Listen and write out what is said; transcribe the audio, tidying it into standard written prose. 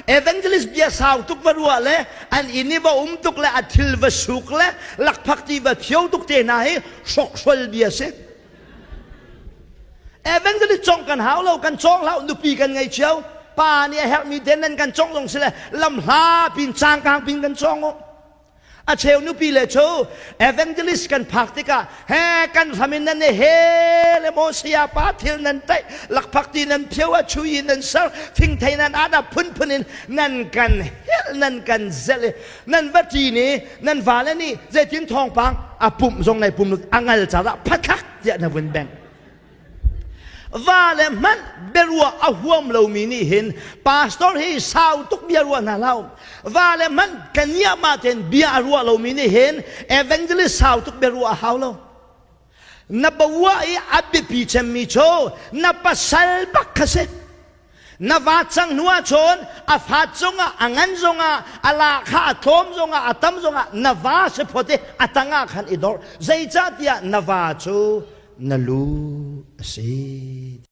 Evangelist bia sau tuk va ruah le an inn i va um tuk le a thil va suk le lakphak ti va phio tuk te hna hi hrokhrol bia si. Evangelist cong kan hau lo, kan cawng hlah, nupi kan ngei cio. Pa nih a herhmi den nan kan cong zong si le lam hla pin cangkang pin kan cong u. A cheu nupi le cu evangelist kan phak tikah he kan hram in nan he le maw saya pa thil nan taih lakphak ti nan phio a chui in nan ser thingthei nan ada phunphun in nan kan helh nan kan zelh i nan va ṭi ni nan vale nih zeitin thawngpang a pumh zong nai pum a ngal caah phathak tiah na vun bengh. Va le hmanh biaruah a huam lomi nih hin pastor hi sau tuk bia ruah hna hlah. Va le hmanh kan ma ten bia a ruah lomi nih hin evangelist sau tuk bia ruah a hau lo. Na bawah i a biapi cemmi cu na pasal bak kha si. Na va cang hnu ahcun a fat zongah a ngan zongah a la kha a tlawm zongah a tam zongah na va si phot i a tangah khan i dor. Zeicahtiah na va cu na lu a si.